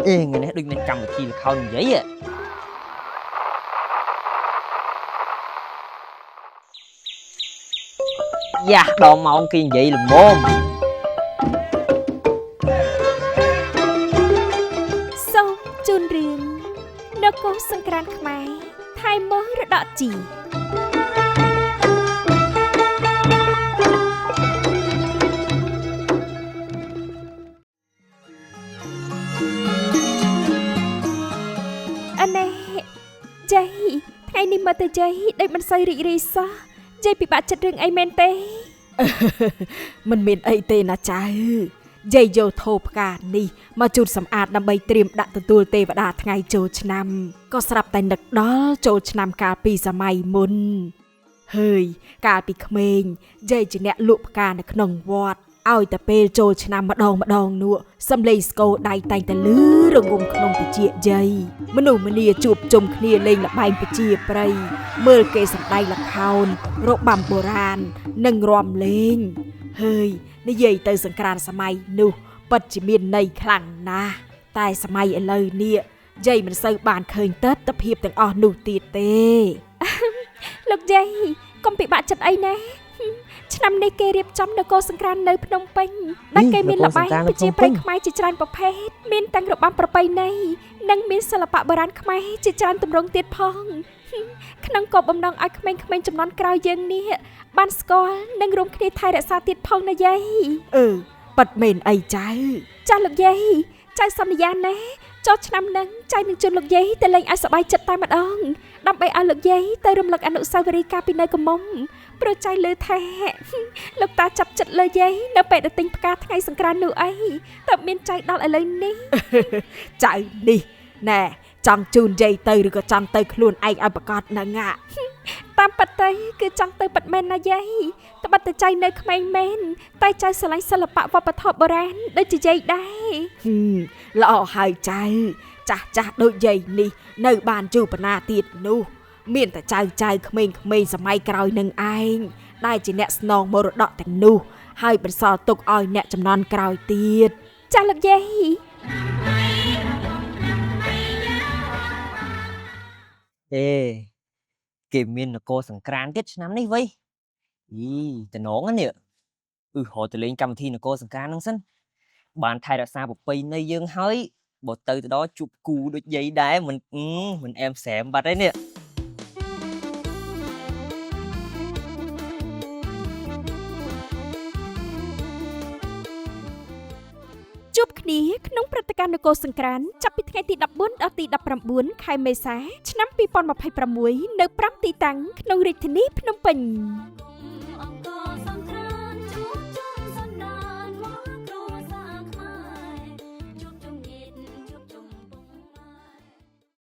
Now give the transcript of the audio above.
អេថ្ងៃនេះដូចមានកម្មវិធីល្ខោននិយាយយ៉ាដល់ម៉ោងគេនិយាយល្មម សូមជូនរឿងនគរសង្ក្រាន្តខ្មែរថែមរតកជីអណែជ័យថ្ងៃនេះមកទៅជ័យដូចមិនសូវរីករាយសោះជ័យពិបាកចិត្តរឿងអីមែនទេ មិនមានអីទេណាចៅយាយយកថូផ្កានេះមកជូតសម្អាតដើម្បីត្រៀមដាក់ទទួលទេវតាថ្ងៃចូលឆ្នាំក៏ស្រាប់តែនឹកដល់ចូលឆ្នាំកាលពីសម័យមុនហើយកាលពីក្មេងយាយជាអ្នកលក់ផ្កានៅក្នុងវត្តឲ្យតែពេលចូលឆ្នាំម្ដងម្ដងនោះសំឡេងស្គរដៃតែងតែលឺរងំក្នុងតិចយាយមនុស្សម្នាជួបជុំគ្នាលេងល្បែងប្រជាប្រិយមើលគេសម្ដែងល្ខោនរបាំបុរាណនិងរាំលេងហើយនិយាយទៅសង្ក្រាន្តសម័យនោះពិតជាមានន័យខ្លាំងណាស់តែសម័យឥឡូវនេះយាយមិនសូវបានឃើញទិដ្ឋភាពទាំងអស់នោះទៀតទេ លោកយាយកុំពិបាកចិត្តអីណាឆ្នាំនេះគេរៀបចំនគរសង្ក្រាន្តនៅភ្នំពេញដែលគេមានល្បែងប្រជាប្រិយខ្មែរជាច្រើនប្រភេទមានទាំងរបាំប្រពៃណីនិងមានសិល្បៈបុរាណខ្មែរជាច្រើនទម្រង់ទៀតផងក្នុងគោលបំណងឲ្យក្មេងៗចំនួនក្រោយយើងនេះបានស្គាល់និងរួមគ្នាថែរក្សាទៀតផងណាយាយអឺប៉ិតមែនអីចៅចាស់លោកយាយចៅសន្យាណាចូលឆ្នាំនឹងចៅនឹងជូនលោកយាយទៅលេងឲ្យសប្បាយចិត្តតែម្ដងដើម្បីឲ្យលោកយាយទៅរំលឹកអនុស្សាវរីយ៍កាលពីនៅកំមុំព្រោះចៅលើថែលោកតាចាប់ចិត្តលើយាយនៅពេលដែលទិញផ្កាថ្ងៃសង្ក្រាន្តនោះអីតើមានចៅដល់ឥឡូវនេះ ចៅនេះណែចង់ជូនយាយទៅឬក៏ចង់ទៅខ្លួនឯងឲ្យប្រកាសហ្នឹងអាតាមពិតទៅគឺចង់ទៅពិតមែនណាយាយត្បិតតែចៅនៅក្មេងមែនតែចៅស្រឡាញ់សិល្បៈវប្បធម៌បុរាណដូចជាយាយដែរល្អហើយចៅចាស់ចាស់ដូចយាយនេះនៅបានយូរប៉ុណ្ណាទៀតនោះមានតែចៅចៅក្មេងៗសម័យក្រោយនឹងឯងដែលជាអ្នកស្នងមរតកទាំងនោះហើយបន្សល់ទុកឲ្យអ្នកចំនួនក្រោយទៀតចាស់លោកយាយ អេគេមាននគរសង្ក្រាន្តទៀតឆ្នាំនេះវ៉ៃអីតំណងនេះអឺរត់ទៅលេងកម្មវិធីនគរសង្ក្រាន្តហ្នឹងសិនបានថែរក្សាប្រពៃណីយើងហើយបើទៅទៅដល់ជួបគូដូចយាយដែរមិនអែមស្រែមបាត់ទេនេះជួបគ្នាក្នុងព្រឹត្តិការណ៍នគរសង្ក្រាន្តចាប់ពីថ្ងៃទី14ដល់ទី19ខែមេសាឆ្នាំ2026នៅ5ទីតាំងក្នុងរាជធានីភ្នំពេញ។